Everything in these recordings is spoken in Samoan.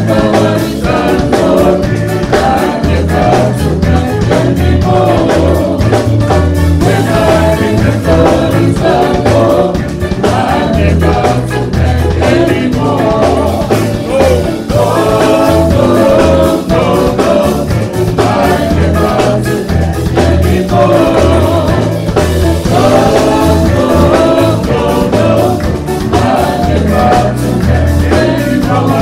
the God stand for me, I never to beg anymore. When I remember His love for me, I never to beg anymore. No, no, no, no, no, I never to beg anymore. No, no, no, no, I never to beg anymore.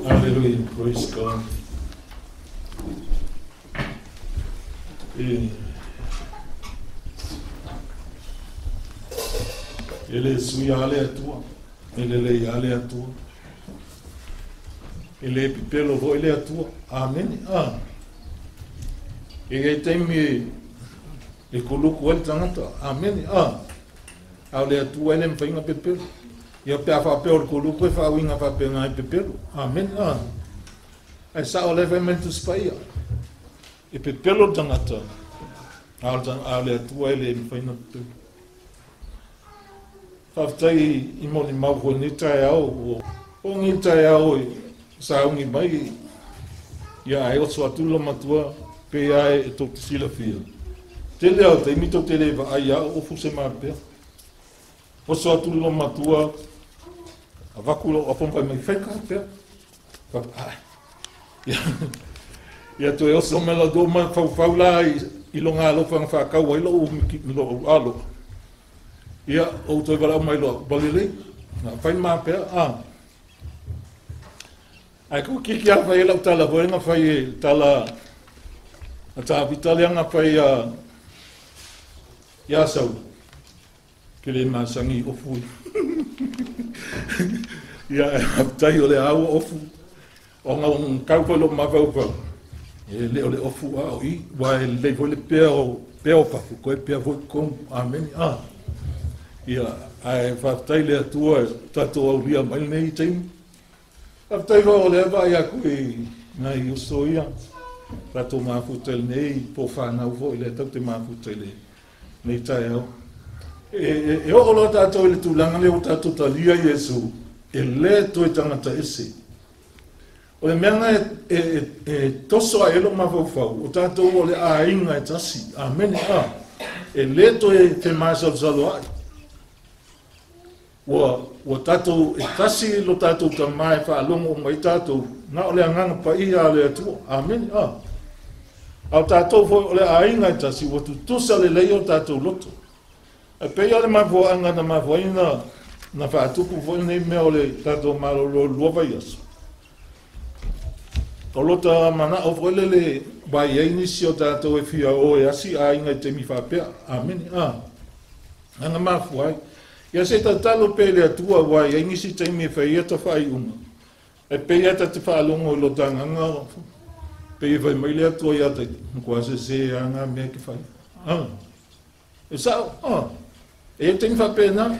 Hallelujah, praise God. E le sui ale atua, e le lei ale atua, e le pipelo foi le atua. Amen. Ah. E ngai taimi e kuluku ai le tagata. Amen. Ah. A o le Atua e le mafai ona pepelo. Ia pe a faapea o le kuluku e faauiga faapena i pepelo. Amen. Ah. Ae sao lea fai mai le Tusi Paia. E pepelo le tagata, a o le Atua e le mafai ona pepelo. Faafetai i molimau foi lenei taeao. O lenei taeao e sauni mai ia ae oso atu le matua pe ia e tou te silafia. Tele ao taimi tou te le vaai a o ofu se mapea. Oso atu le matua avaku lo apo mai mai fai ka pea. Ia toe oso mai la do mai faufau la i longa alofa na whakau ai lo lo alo. Ia o toe wala mai lo balele. Na fai mapea a. Ai ku kiki a fai lau tala foi nga fai tala a ta vitale nga fai a ia sau ke le masangi ofu. Ia tai o le au ofu o nga kau foi lo mafau fau. E le o le ofu a o i wa e le foi le pea o pea pafu koe pea foi kom. Amen. A. Ia ai fatai le atua tatou aulia mai nei taimi. Fatai o le va ia ku i nai uso ia tatou mafuta nei po whanau foi le tau te mafuta le nei taeao. E o lo tatou i le tulaga le o tatou talia Iesu e le toe tagata ese. O le mea e toso a elo mafaufau o tatou o le aiga e tasi. Amen. A. E le toe te masalosalo ai. Ua tatou e tasi lo tatou tamā e faalogo mai tatou na o le agaga paia a le Atua. Amen. A. A o tatou foi o le aiga e tasi ua tutusa lelei o tatou loto. E pei o le mafuaaga na mafuaina na faatupu foi nei mea o le tatou malolo lua vaiaso. O lota manao foi lele vai ai nisi o tatou e fia o e asi aiga i taimi faapea. Amen. A. Aga mafua ai. Ia se tatalo pe le Atua ua i ai nisi taimi e fai ia ta faaiuga. E pe ia ta te faalogo i lo tagaga pe ia fai mai le Atua ia tai kua se se anga mea ke fai. Ah. E sao, ah. E taimi faapena.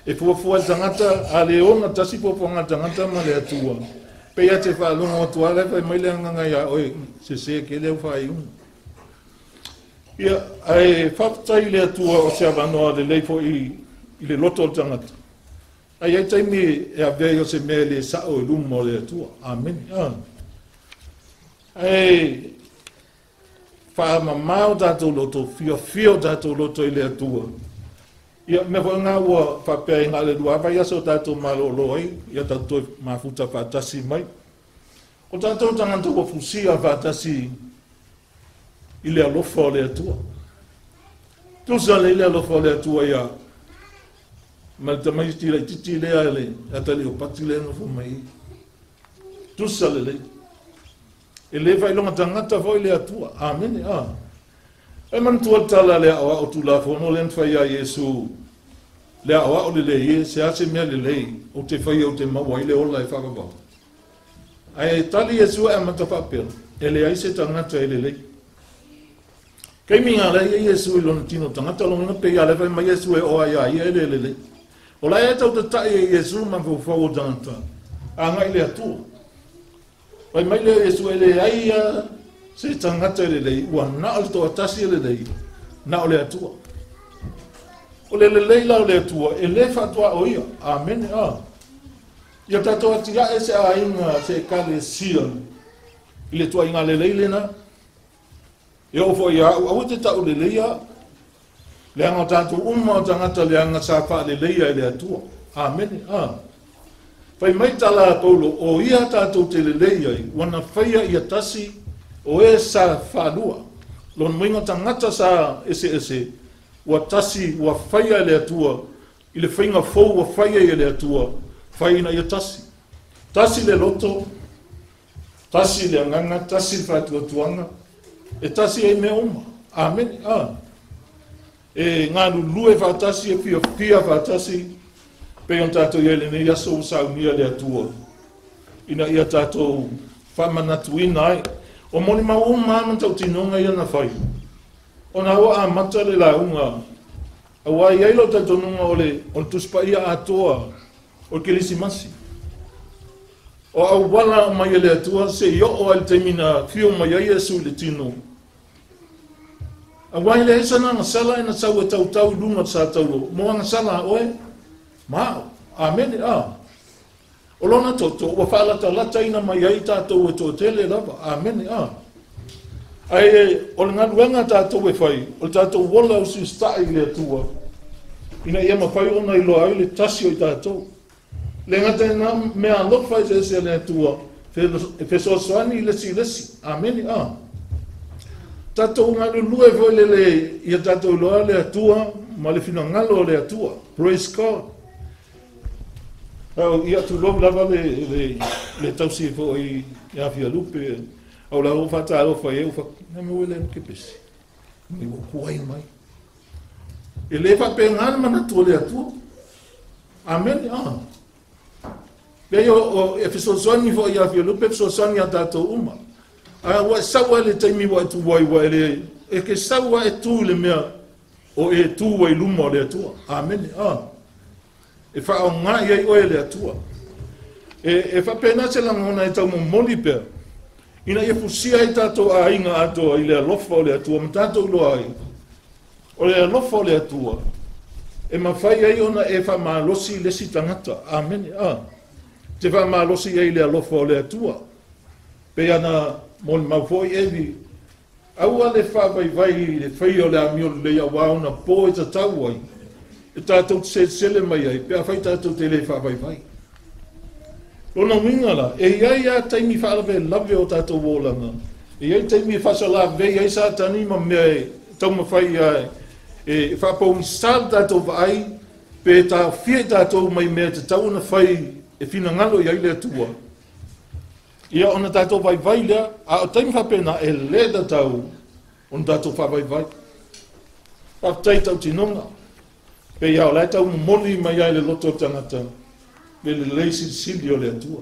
E fuafua le tagata a le ona tasi fuafuaga tagata ma le Atua. Pe ia te faalogo atu ala fai mai le agaga ia oe se se ke le au faaiuga. Ia ae faafetai le Atua o se avanoa lelei foi i le loto o le tagata. Ai ai taimi e avea o se mea le sao i luma o le Atua. Amen. Ah. Ai whaamamao tātou loto, fiafia o tātou loto i le Atua. Ia mea foi ngā ua whapea i ngā le lua vai aso tātou malolo ai, ia tātou mafuta whaatasi mai. O tātou tangata ua fusia whaatasi i le alofa o le Atua. Tusa le i le alofa o le Atua ia ma le tamaiti lai titi lea le atali o pati lea nofo mai. Tusa le lei. E le whailonga tangata foi le Atua. Amen. Ah. E manatua le tala le a'oa'o tulafono lea na faia ai Iesu le a'oa'o lelei e se a se mea lelei ou te faia ou te maua ai le ola e faavavau. Ae tali Iesu e amata faapea, e leai se tagata e lelei. Taimi ga lai Iesu i lona tino tagata lona pe ia le fai mai Iesu e oa ia ia e le lelei. O la e tautatai e Iesu mafaufau o tagata agai le Atua. Fai mai lea o Iesu e leai ia se tagata e lelei, ua na o le toatasi e lelei, na o le Atua. O le lelei la o le Atua, e le faatoa o ia. Amene. A. Ia tatou atiae se aiga, se ekalesia, i le tuaiga lelei lena. E oo foi ia au, aua te tau lelei au. Leaga o tatou uma o tagata leaga sa faaleleia e le Atua. Amene. A. Fai mai tala a Paulo, o ia tatou te lelei ai, ua na faia ia tasi o e sa faalua. Lona uiga tagata sa eseese, ua tasi, ua faia e le Atua, i le faiga fou ua faia e le Atua, fai ina ia tasi. Tasi le loto, tasi le agaga, tasi le faatuatuaga, e tasi ai mea uma. Amene. A. E galulue faatasi, e fiafia faatasi, pei ona tatou i ai lenei aso ua saunia le Atua, ina ia tatou faamanatuina ai. O molimau uma lava ma tautinoga ia na fai, ona ua amata le lauga, auā i ai lou talitonuga o le Tusi Paia atoa o le Kerisimasi. O auala aumai e le Atua seia oo ai le taimi na afio mai ai Iesu i le tino. Auā e leai sana agasala e na sau e tautau i luga o le sa taulo, mo agasala a oe ma a'u. Amene. A. O lona toto ua faalatalataina mai ai tatou e toatele lava. Amene. A. Ae o le galuega tatou e fai, o le tatou ola usiusita'i i le Atua, ina ia mafai ona iloa ai le tasi o i tatou. Le gata i na mea alofa eseese a le Atua, e fesoasoani i le isi i le isi. Amene. A. Tatou galulue foi lele ia tatou iloa le Atua ma le finagalo o le Atua. Praise God. Au ia tulou lava le tausi foi ia Fialupe. Au la ua faatalofa i ai ua na me le ke pesi. Mai ua kuai mai. E le faapena le manatu o le Atua. Amene. A. Pei o e fesoasoani foi ia Fialupe, fesoasoani ia tatou uma. A ua sau ai le taimi ua e tu ai ua e le e ke sau a e tu i le mea o e tu ai luma o le Atua. Amene. A. E faaaoga i ai oe e le Atua. E faapena se lagona e taumomoli pea, ina ia fusia ai tatou aiga atoa i le alofa o le Atua ma tatou iloa ai. O le alofa o le Atua, e mafai ai ona e faamalosi le isi tagata. Amene. A. Te faamalosi ai le alofa o le Atua. Pei ana molimau foi Evi, aua le faavaivai i le faia o le amio lelei auā ona po e tatau ai, e tatou te selesele mai ai, pe afai tatou te le faavaivai. Lona uiga la, e i ai lava taimi faalavelave o tatou olaga, e i ai taimi e faasalavei ai Satani ma mea e taumafai e faapaugisa le tatou vaai, pe taofia i tatou mai mea e tatau ona fai e finagalo i ai le Atua. Ia ona tatou vaivai lea, a o taimi faapena e le tatau ona tatou faavaivai. Faafetai tautinoga. Pei a o la e taumomoli mai ai le loto o tagata, le lelei silisili o le Atua.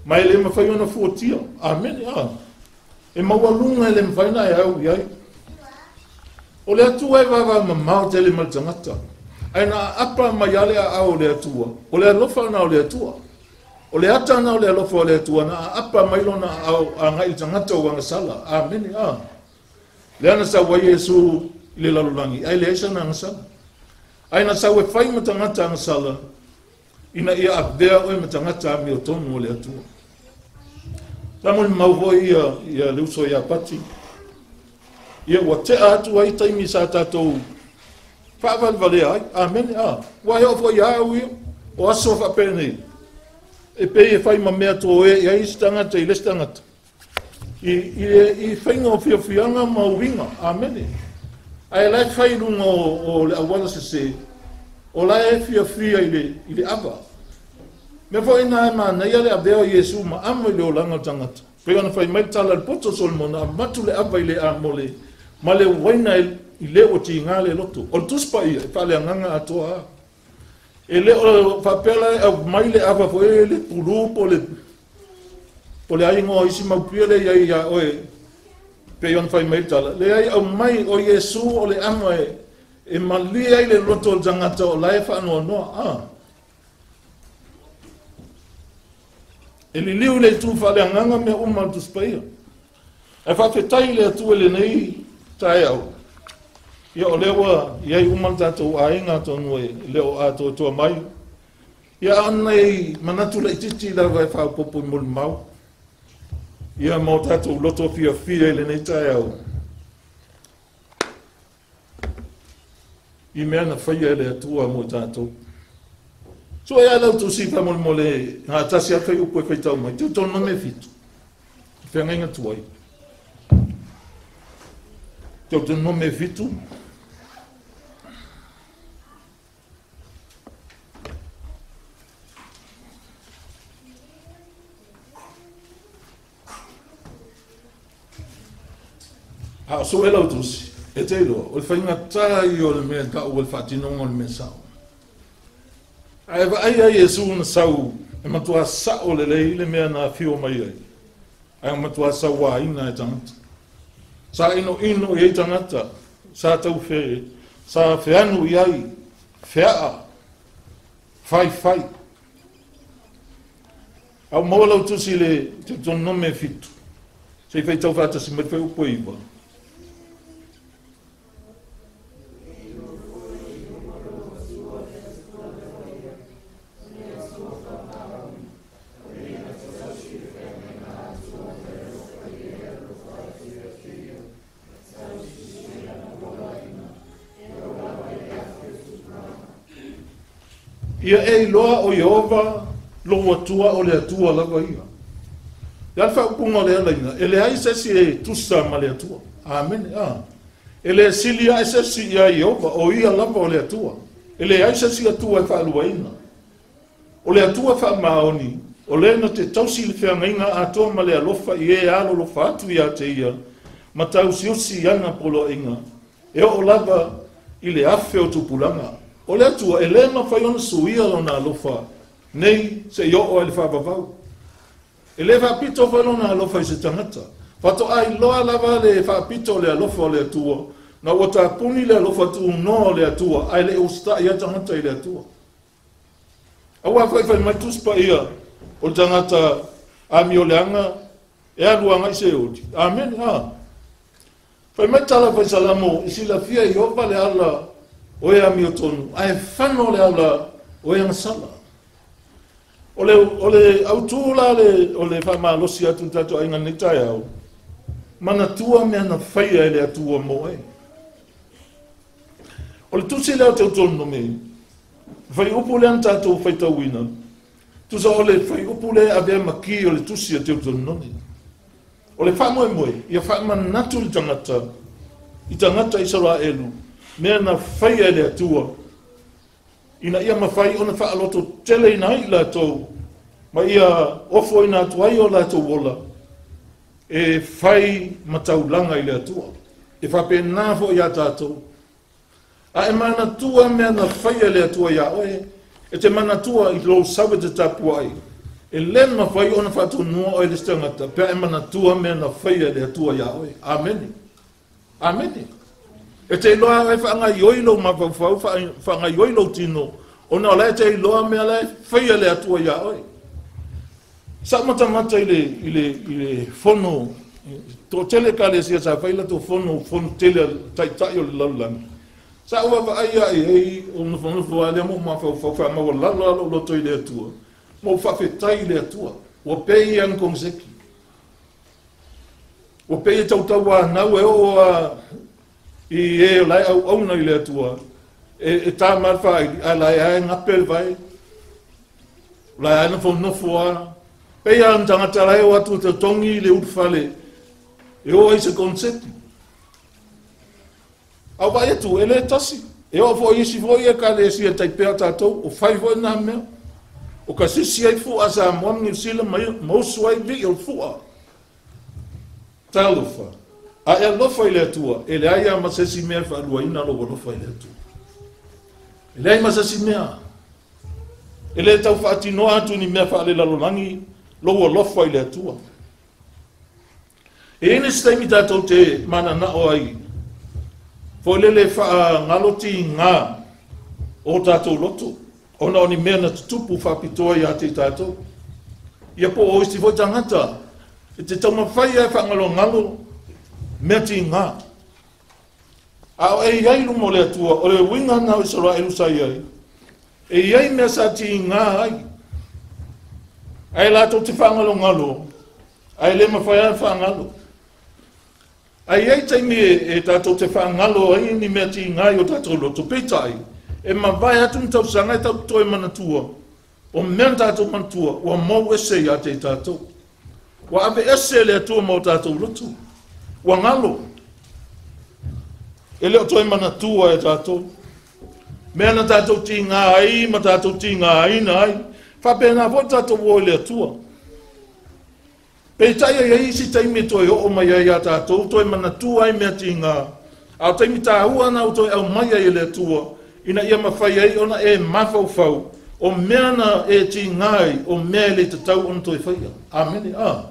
Ma e le mafai ona fuatia. Amene. A. E maualuga e le mafai na e au i ai. O le Atua e vavamamao tele ma le tagata. Ae na aapa mai a le aao o le Atua. O le alofa na o le Atua. O le ata na o le alofa o le Atua na aapa mai lona aao agai i le tagata o agasala. Amene. A. Lea na sau ai Iesu i le lalolagi, ae leai sana agasala. Ae na sau e fai ma tagata agasala, ina ia avea oe ma tagata amiotonu o le Atua. Sa molimau foi ia le uso ia Pati. Ia ua tea atu ai taimi sa tatou faavalevalea ai. Amene. A. Ua e oo foi ia au ia, o aso faapenei. E pei e fai ma mea toe i ai isi tagata i le isi tagata. I faiga o fiafiaga ma uiga. Amene. Ae la e fai i luga o le auala sese, o la e fiafia i le ava. Mea foi na e manaia le avea o Iesu ma amo i le olaga o le tagata. Pei ona fai mai le tala a le poto Solomona, avatu le ava i le amole, ma le uaina i le ua tiga le loto. O le Tusi Paia e faaleagaga atoa lava. E le o faapea la e aumai le ava foi le pulu po o le a igoa o isi mau pia lea i ai ia oe pei ona fai mai le tala. Leai, aumai o Iesu o le ava e malie ai le loto o le tagata o la e faanoanoa. E liliu le itu faaleagaga mea uma o le Tusi Paia. Ae faafetai i le Atua i lenei taeao. Ia o lea ua i ai uma le tatou aiga atonu e le o atoatoa mai. Ia a o nai manatu laitiiti lava e faaopoopo i molimau. Ia ma o tatou loto fiafia i lenei taeao. I mea na faia e le Atua mo tatou. Sue ia lau tusi faamolemole gatasi a faiupu e faitau mai. Teutonome 7. Feagaiga tuai. Teutonome 7. A o sue lau tusi, e te iloa, o le faigata ia o le mea tau o le faatinoga o le mea sao. Ae vaai ai Iesu na sau e matua sao lelei le mea na afio mai ai. Ae matua sauaina e tagata. Sa inoino i ai tagata, sa taufe, sa feanu i ai, feaa, faifai. Au maua lau tusi le Teutonome 7. Se i faitau faatasi mai le fuaiupu e 9. Ia e iloa o Ieova lou Atua o le Atua lava ia. Ia le faaupuga o le alaina, e leai se isi e tusa ma le Atua. Amene. E le sili ae se isi ia Ieova, o ia lava o le Atua. E leai se isi Atua e faaluaina. O le Atua faamaoni, o le na te tausi le feagaiga atoa ma le alofa i e alolofa atu ia te ia, ma tausiusi i ana poloaiga, e oo lava i le afe o tupulaga. O le Atua e le mafai ona suia lona alofa nei se i oo ai le faavavau. E le faapito foi lona alofa i se tagata. Faatoa iloa lava le faapito o le alofa o le Atua, na ua tapuni le alofa tuunoa o le Atua, ae le usitai ai tagata i le Atua. Aua faifai mai Tusi Paia o le tagata amioleaga e alu agai se oli. Amene. Fai mai tala fai Salamo, e silafia Ieova le ala o e amiotonu, ae fano le ala o e agasala. O le autū la o le faamalosi atu le tatou aiga nei taeao, manatua mea na faia e le Atua mo oe. O le tusi lea o Teutonome, fuaiupu lea na tatou faitauina, tusa o le fuaiupu lea e avea maki o le tusi a Teutonome. O le faamoemoe, ia faamanatu le tagata, i tagata Isaraelu, mea na faia e le Atua, ina ia mafai ona faaloto tele ina ai i latou, ma ia ofoina atu ai o latou ola, e fai ma taulaga i le Atua. E faapena foi ia tatou. A e manatua mea na faia e le Atua ia oe, e te manatua i lou sau e te tapuai, e le mafai ona faatonua oe le isi tagata, pe a e manatua mea na faia e le Atua ia oe. Amene. Amene. E te iloa e faagaioi lou mafaufau, faagaioi lou tino, ona o la e te iloa mea la e faia le Atua ia oe. Sa matamata i le fono, toatele ekalesia sa fai latou fono, fono tele taitai o le lalolagi. Sa ou vaavaai ai ai o nofonofo lea mo mafaufau faamaualalo lou loto i le Atua. Ma ou faafetai i le Atua. Ua pei ia na koneseti. Ua pei e tautauanau e oo a i e o la e auauna i le Atua, e tā ma le faaili, ae la e ae gape le vae. O la e ae nofonofo a. Pei a na tagata la e o atu e totogi le ulufale, e oo ai se koneseti. Au vaai atu, e le tasi. E oo foi isi foi ekalesia taipea tatou, o fai foi nā mea. O ka sisi ai fua Samoa ma Niu Sila ma usu ai vii o le fua. Talofa. A e alofa i le Atua, e leai lava ma se isi mea e faaluaina lou alofa i le Atua. E leai ma se isi mea. E le tau faatinoa atu ni mea faalelalolagi lou alofa i le Atua. E i ai nisi taimi tatou te mananao ai foi lele faagalo tiga o tatou loto ona o ni mea na tutupu faapitoa ia te i tatou. Ia po o isi foi tagata e te taumafai e faagalogalo mea tiga. A o e i ai luma o le Atua, o le uiga na o Isaraelu sa i ai, e i ai mea sa tiga ai. Ae latou te faagalogalo, ae le mafai lava faagalo. Ae i ai taimi e tatou te faagalo ai ni mea tiga i o tatou loto, peitai, e mavae atu ni tausaga e tatou toe manatua, o mea na tatou manatua, ua mou ese ia te i tatou. Ua ave ese le Atua ma o tatou loto. Ua galo. E le o toe manatua e tatou. Mea na tatou tiga ai ma tatou tigaina ai. Faapena foi tatou o i le Atua. Peitai ai ai isi taimi e toe oo mai ai ia tatou, toe manatua ai mea tiga. A o taimi tāua na o toe aumai ai e le Atua, ina ia mafai ai ona e mafaufau, o mea na e tiga ai, o mea e le tatau ona toe faia. Amene. A.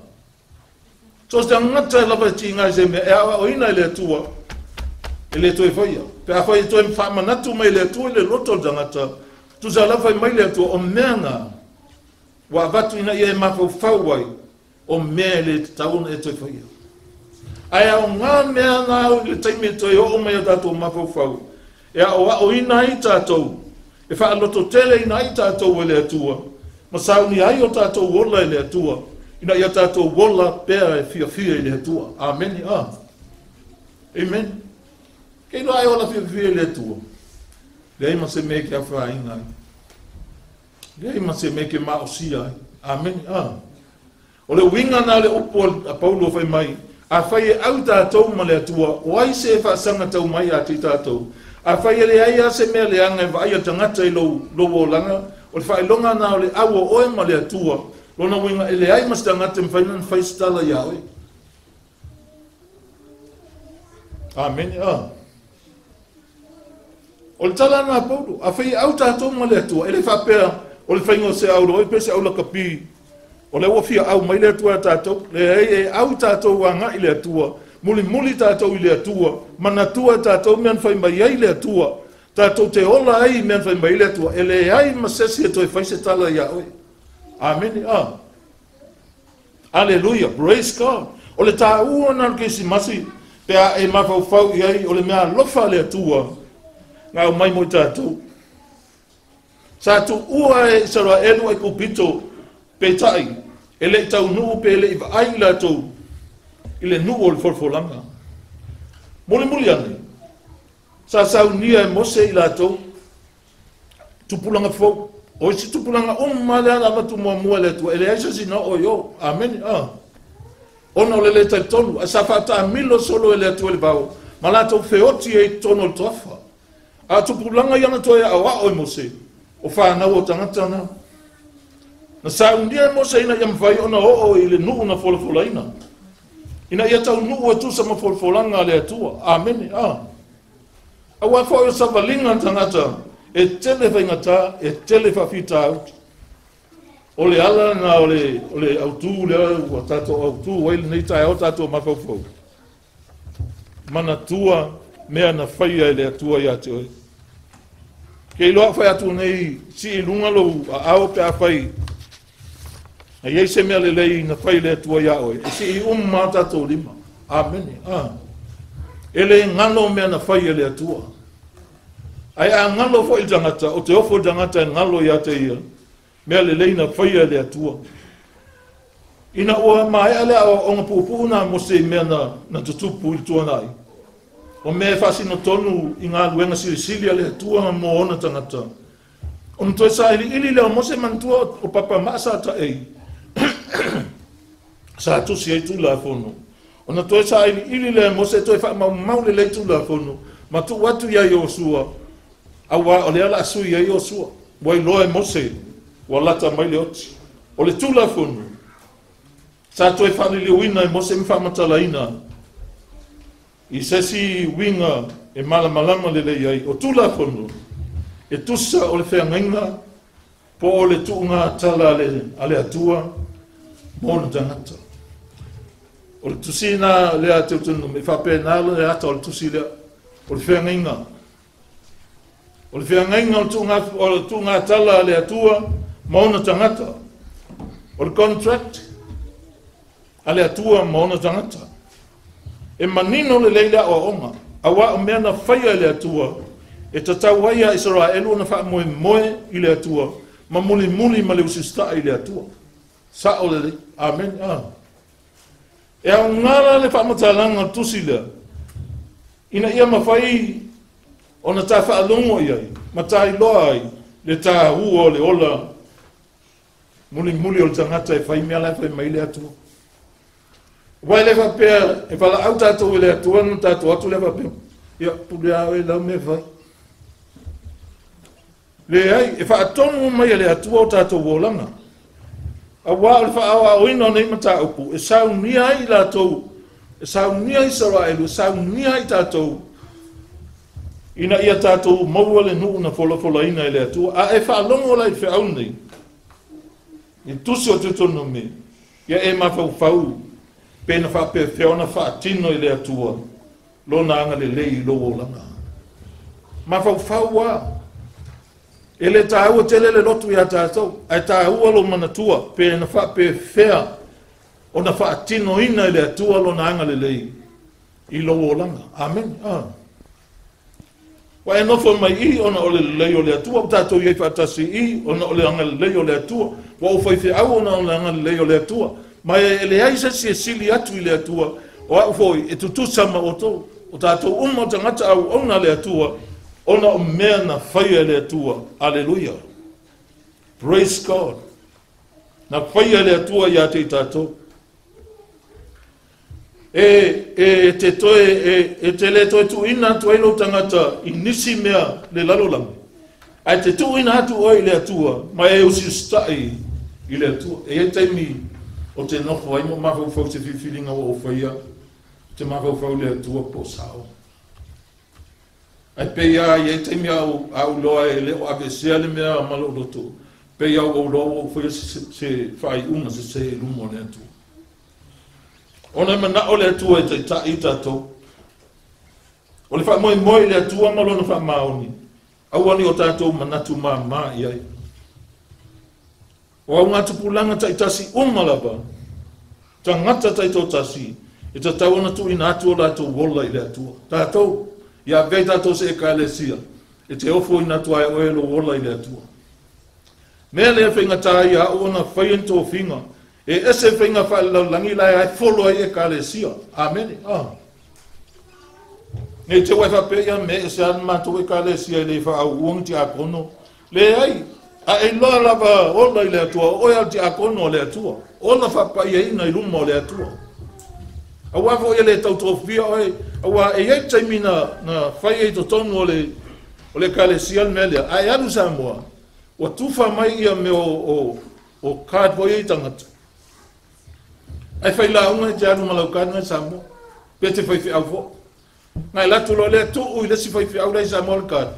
So se tagata lava e tiga i se mea, e aoaoina e le Atua, e le toe faia. Pe a fai e toe faamanatu mai le Atua i le loto o le tagata, tusa lava fai mai le Atua, o mea na ua avatu ina ia e mafaufau ai, o mea e le tatau ona e toe faia. Ae aoga mea na i le taimi e toe oo mai o tatou mafaufau, e aoaoina ai tatou, e faalototeleina ai tatou e le Atua, ma sauni ai o tatou ola e le Atua, ina ia tatou ola pea e fiafia i le Atua. Amene. A. Amen. Ke iloa ai ola fiafia i le Atua. Leai ma se mea ke afaina ai. Leai ma se mea ke maosia ai. Amene. A. O le uiga na le upu a Paulo fai mai, a fai e au tatou ma le Atua, o ai se e faasaga tau mai a te tatou. A fai e leai a se mea leaga e vaai a tagata i lou olaga, o le faailoga na o le au o oe ma le Atua, lona uiga e leai ma se tagata e mafai ona fai se tala ia oe. Amene. A. O le tala na Paulo, a fai e au tatou ma le Atua, e le faapea o le faiga o se au loi pe se au lakapi, o le ua fia au mai le Atua tatou, leai e au tatou agai le Atua, mulimuli tatou i le Atua, manatua tatou mea na fai mai ai le Atua, tatou te ola ai mea na fai mai le Atua, e leai ma se isi e toe fai se tala ia oe. Amene. A. Aleluia. Praise God. O le tāua na le Kerisimasi, pe a e mafaufau i ai o le mea alofa le Atua, na au mai mo i tatou. Sa tuua e Isaraelu ai kupito, peitai, e le i taunuu pe le i vaai i latou i le nuu o le folafolaga. Mulimuli ane, sa saunia e Mose i latou, tupulaga fou. O isi tupulaga uma lea na avatu muamua e le Atua, e leai se isi na oo i o. Amene. A. Ona o le le talitonu, ae sa faataamilo solo e le Atua i le vao, ma latou feoti ai i totonu o le toafa. A tupulaga ia na toe aoao e Mose, o whanau o tagata na. Na saunia e Mose ina ia mafai ona oo i le nuu na folafolaina. Ina ia taunuu e tusa ma folafolaga a le Atua. Amene. A. Aua foi o savaliga tagata, e tele faigata, e tele faafitauli. O le ala na o le autū lea ua tatou autū ai lenei taeao tatou mafaufau. Manatua mea na faia e le Atua ia te oe. Ke iloa fai atu nei si i lunga lou aao pe a fai na iai se mea lelei na fai le Atua ia oe. E si i uma tatou lima. Amene. A. E le ngalo mea na fai e le Atua. Ae a ngalo foi le tagata, o te ofo le tagata e ngalo ia te ia, mea lelei na faia e le Atua. Ina ua maea lea o puupuu na Mose i mea na tutupu i le tuanai. O mea e faasinotonu i galuega silisili a le Atua mo ona tagata. Ona toe sailiili lea o Mose manatua o papa maa sa taei. Sa tusi ai Tulafono. Ona toe sailiili lea Mose toe faamaumau lelei Tulafono. Ma tuu atu ia Iosua. Aua o lea la sui ia Iosua. Ua iloa e Mose, ua lata mai le oti. O le Tulafono, sa toe faaliliuina e Mose ma faamatalaina. I se isi uiga e malamalama lelei ai, o Tulafono e tusa o le feagaiga po o le tuugatala a le Atua mo le tagata. O le tusi na lea a Teutonomi, e faapena le ata o le tusi lea, o le feagaiga. O le feagaiga o le tuugatala a le Atua ma ona tagata. O le contract a le Atua ma ona tagata. E manino lelei le aoaoga, auā o mea na faia e le Atua, e tatau ai a Isaraelu ona faamoemoe i le Atua, ma mulimuli ma le usiusitai i le Atua. Sa'o lelei. Amene. A. E aoga la le faamatalaga o le tusi lea, ina ia mafai ona ta faalogo i ai, ma tailoa ai le tāua o le ola mulimuli o le tagata e fai mea la e fai mai le Atua. Ua e le faapea e valaau tatou i le Atua na tatou atu lea faapea, ia pule a oe lau mea fai. Leai, e faatonu mai e le Atua o tatou olaga. Auā o le faaoaoina o nei mataupu, e saunia ai latou, e saunia Isaraelu, e saunia ai tatou, ina ia tatou maua le nuu na folafolaina e le Atua. A e faalogo la i feau nei, i tusi o Teutonomi, ia e mafaufau pe na faapefea ona faatino i le Atua lona agalelei i lou olaga. Mafaufau a. E le tāua tele le lotu iā tatou, ae tāua lo manatua pe na faapefea ona faatinoina e le Atua lona agalelei i lou olaga. Amen. Ah. Ua e nofo mai i ona o le lelei o le Atua, ua tatou i ai faatasi i ona o le agalelei o le Atua, ua ou faifeau ona o le agalelei o le Atua. Ma e leai se isi e sili atu i le Atua, o au foi e tutusa ma outou. O tatou uma o tagata auauna a le Atua, ona o mea na faia e le Atua. Aleluia. Praise God. Na faia e le Atua ia te i tatou. E te toe, e te le toe tuuina atu ai lou tagata i nisi mea le lalolagi, ae te tuuina atu oe i le Atua, ma e usiusitai i le Atua. E i ai taimi o te nofo ai ma mafaufau se filifiliga ua ou faia, te mafaufau le Atua po o sao. Ae pei lava i ai taimi a ou iloa e le o aveesea le mea ma lou loto, pei lava ua ou iloa ua ou faia se faaiuga sese i luma o le Atua. Ona e manao le Atua e taitai i tatou. O le faamoemoe i le Atua ma lona faamaoni, aua ne i o tatou manatu māmā i ai. O augatupulaga taitasi uma lava, tagata taitoatasi, e tatau ona tuuina atu o latou ola i le Atua. Tatou, ia avea i tatou se ekalesia, e te ofoina atu ai oe lou ola i le Atua. Mea lea faigata ia au ona faia ni tofiga, e ese faiga faalelalolagi la e ae folo ai ekalesia. Amene. Ah. Nei te ua e faapea ia me e se ana matou ekalesia e le faauua ni tiakono. Leai, a e iloa lava ola i le Atua, o oe a le tiakono o le Atua. Ola faapaiaina i luma o le Atua. Auā foi e le tautofia oe, auā e i ai taimi na fai ai totonu o le ekalesia le mea lea. A e alu Samoa, ua tufa mai ia mea o card foi ai tagata. Ae fai lauga e te alu ma lau card ngai Samoa. Pe te fai feau foi. Ngai latu loa lea tuu i le isi faifeau lea i Samoa le card.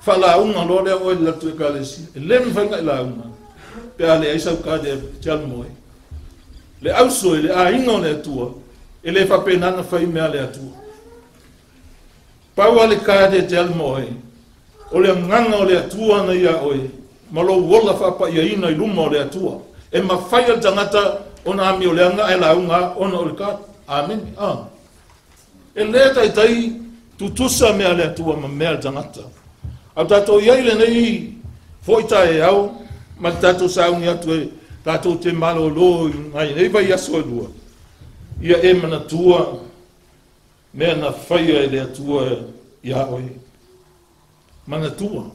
Faalauga loa lea oe i le latu ekalesia. E le mafai ngai lauga. Pe a leai sau card e te alu mo ai. Le auso e le aiga o le Atua, e le faapena na fai mea le Atua. Pau a le card e te alu mo ai. O le agaga o le Atua na ia oe, ma lou ola faapaiaina i luma o le Atua. E mafai e le tagata ona amio leaga ae lauga ona o le card. Amen. Ah. E le taitai tutusa mea le Atua ma mea le tagata. Au tatou i ai lenei foi taeao ma le tatou sauni atu e tatou te malolo i ngai nei vaiaso e 2. Ia e manatua mea na faia e le Atua ia oe. Manatua.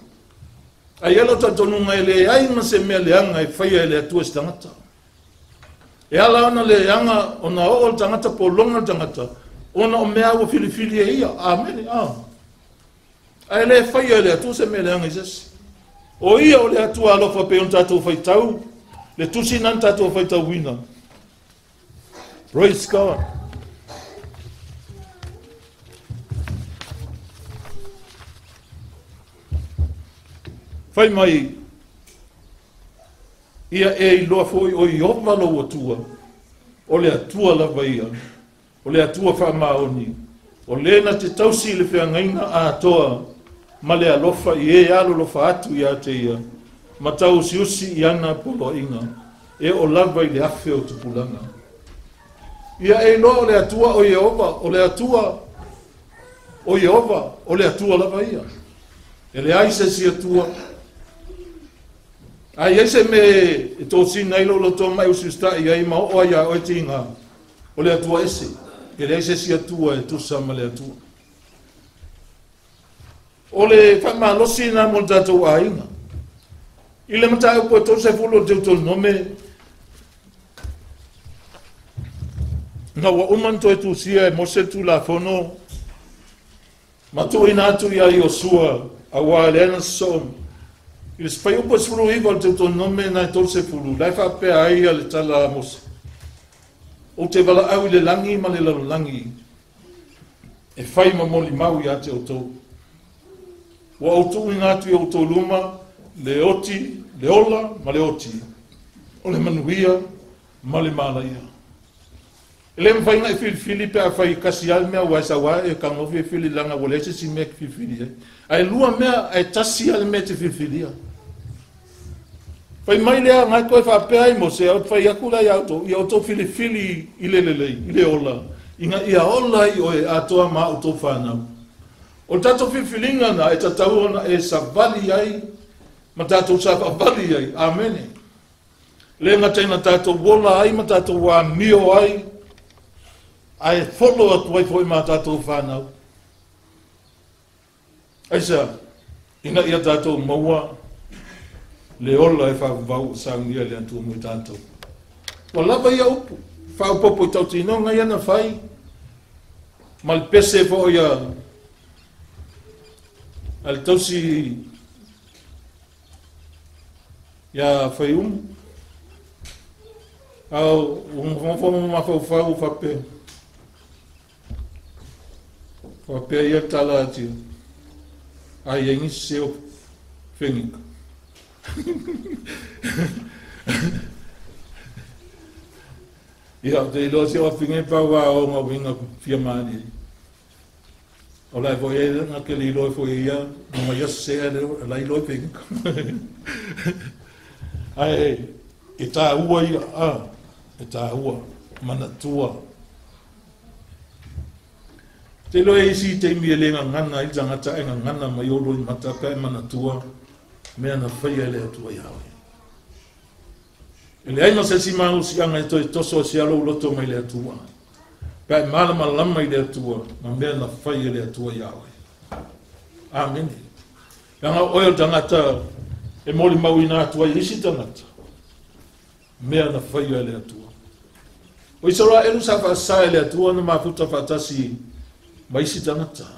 Ai alo talitonuga e leai ma se mea leaga e faia e le Atua se tagata. E ala ona leaga ona oo le tagata pologa le tagata, ona o mea ua filifili e ia. Amene. Ah. Ae le faia e le Atua se mea leaga i se isi. O ia o le Atua alofa pe ona tatou faitau, le tusi na tatou faitauina. Praise God. Fai mai, ia e iloa foi o Ieova lou Atua, o le Atua lava ia, o le Atua faamaoni, o le na te tausi i le feagaiga atoa ma le alofa i e alolofa atu ia te ia, ma tauusiusi i ana poloaiga, e oo lava i le 1,000 o tupulaga. Ia e iloa o le Atua o Ieova, o le Atua o Ieova, o le Atua lava ia. E leai se isi Atua. A i ai se mea e tosina ai lou loto ma e usiusitai ai ma oo ai ia oe tiga, o le Atua ese. E leai se isi Atua e tusa ma le Atua. O le faamalosi na mo le tatou aiga. I le mataupu e 30 o le Deuteronome, na ua uma ona toe tusia e Mose le Tulafono, ma tuuina atu ia Iosua, auā lea na sosoo. I le fuaiupu e 19 o le Deuteronome na e 30, la e faapea ai le tala a Mose, ou te valaau i le lagi ma le lalolagi, e fai ma molimau ia te outou. Ua ou tuuina atu i outou luma le oti, le ola ma le oti, o le manuia ma le malaia. E le mafai ona e filifili pe afai e kasi lava le mea ua e sau lava e tagofi e fili leaga ua leai se isi mea e te filifili ai. Ae lua mea ae tasi lava le mea e te filifilia. Fai mai lea na e toe faapea ai Mose, ou te fai atu la ia outou, ia outou filifili i le lelei, i le ola, ina ia ola ai oe atoa ma outou fanau. O le tatou filifiliga na e tatau ona e savali ai ma tatou savavali ai. Amene. Le gata ina tatou ola ai ma tatou amio ai, ae folo atu ai foi ma tatou fanau. Aisea, ina ia tatou maua le ola e faavavau o saunia e le Atua mo i tatou. Ua lava ia upu, faaopoopo i tautinoga ia na fai, ma le pese foi a le tausi ia Faiumu. Au, ua nofonofo ma mafaufau faapea. Faapea ia tala atu. Ai ai nisi se o fengika. Ia, te iloa se o finge pau a o ngā winga fia mani. O lai foi e ngā ke li loe foi ia, no mai se e lai loe fengika. Ai, e tā ua ia, a, e tā ua, manatua. Te iloa e isi taimi e le gagana ai le tagata ae gagana mai ou loimata pe a e manatua mea na faia e le Atua iā oe. E leai ma se isi malosiaga e toe toso ai se alo ou loto mai le Atua, pe a e malamalama i le Atua ma mea na fai e le Atua iā oe. Amene. Leaga o oe o le tagata e molimauina atu ai i isi tagata mea na faia e le Atua. O Isaraelu sa faasa e le Atua ona mafuta faatasi ma isi tagata.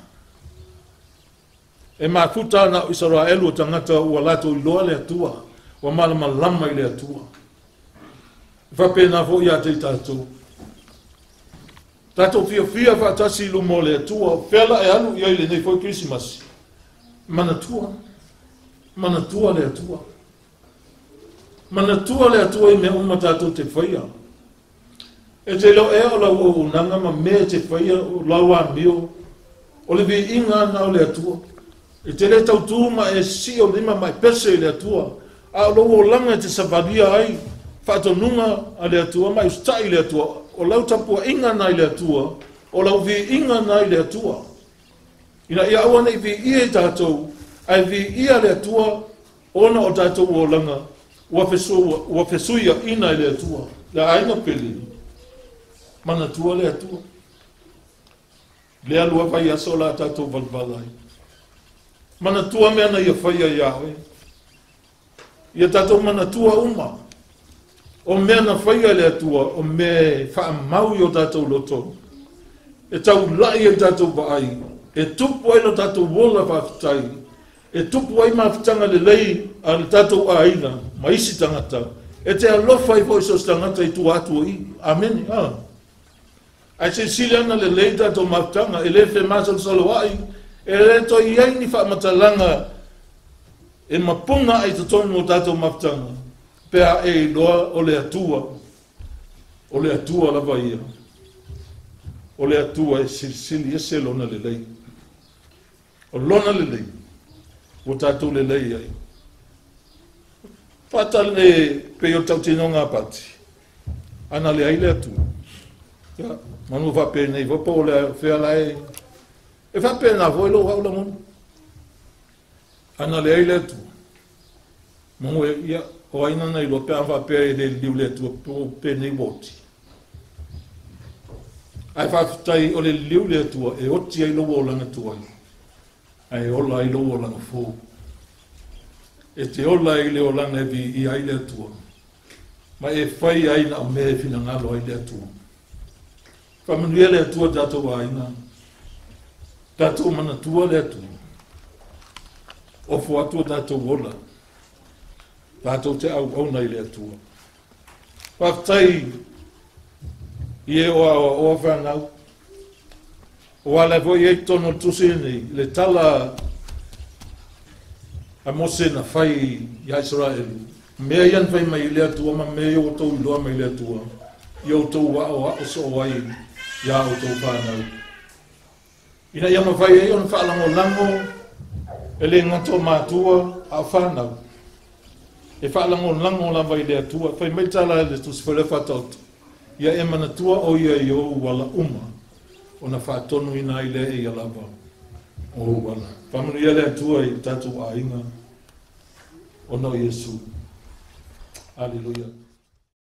E mafuta ana o Isaraelu o tagata ua latou iloa le Atua, ua malamalama i le Atua. E faapena foi ia te i tatou. Tatou fiafia faatasi i luma o le Atua, o fea la e alu i ai lenei foi Kerisimasi? Manatua, manatua le Atua. Manatua le Atua i mea uma tatou te faia. E te iloa ea o lau auaunaga ma mea e te faia, o lau amio, o le viiga na o le Atua. E te le tautū ma e sii ou lima ma e pese i le Atua, a o lou olaga e te savalia ai faatonuga a le Atua ma e usitai i le Atua. O lau tapuaiga na i le Atua, o lau viiga na i le Atua. Ina ia aua ne i viia i tatou, ae viia le Atua ona o tatou olaga ua fesuiaina e le Atua. Le aiga pele, manatua le Atua. Lea lua vaiaso o le a tatou valavala ai. Manatua mea na ia faia iā oe. Ia tatou manatua uma o mea na faia e le Atua, o mea e faamau i o tatou loto, e taulai ai tatou vaai, e tupu ai lo tatou ola faafetai, e tupu ai mafutaga lelei a le tatou aiga ma isi tagata, e te alofa ai foi so o se tagata i tua atu o i. Amene. A. Ae silasila ana lelei tatou mafutaga, e le femasalosaloai, e le toe i ai ni faamatalaga E mapuna ai totonu o tatou mafutaga, pe a e iloa o le Atua, o le Atua lava ia. O le Atua e silisili ese lona lelei. O lona lelei, ua tatou lelei ai. Faatali pei o le tautinoga a Pati, ana leai le Atua. Ia, manu faapenei foi po o le fea la e faapena foi lou au lagona. Ana leai le Atua. Manu e, ia, o ai na iloa pe a faapea e le liliu le Atua po penei ua oti. Ae faafetai o le liliu le Atua e oti ai lou olaga tuai, ae ola ai lou olaga fou. E te ola ai le olaga e viia ai le Atua, ma e fai ai na o mea e finagalo ai le Atua. Faamanuia le Atua tatou aiga, tatou manatua le Atua, ofo atu o tatou ola, tatou te auauna i le Atua. Faafetai i e o aoaoa whanau. O ala foi e totonu o le tusi lenei, le tala a Mose na fai ia Isaraelu. Mea ia na fai mai i le Atua ma mea ia ua outou iloa mai le Atua, ia outou aoao soo ai ia outou whanau. Ina ia mafai ai ona faalagolago e le gata o matua a o whanau. E faalagolago lava i le Atua. Fai mai tala le tusi foi le faataoto. Ia e manatua o ia i ou ala uma, ona faatonuina ai lea e ia lava o ou ala. Faamanuia le Atua i tatou aiga, ona o Iesu. Aleluia.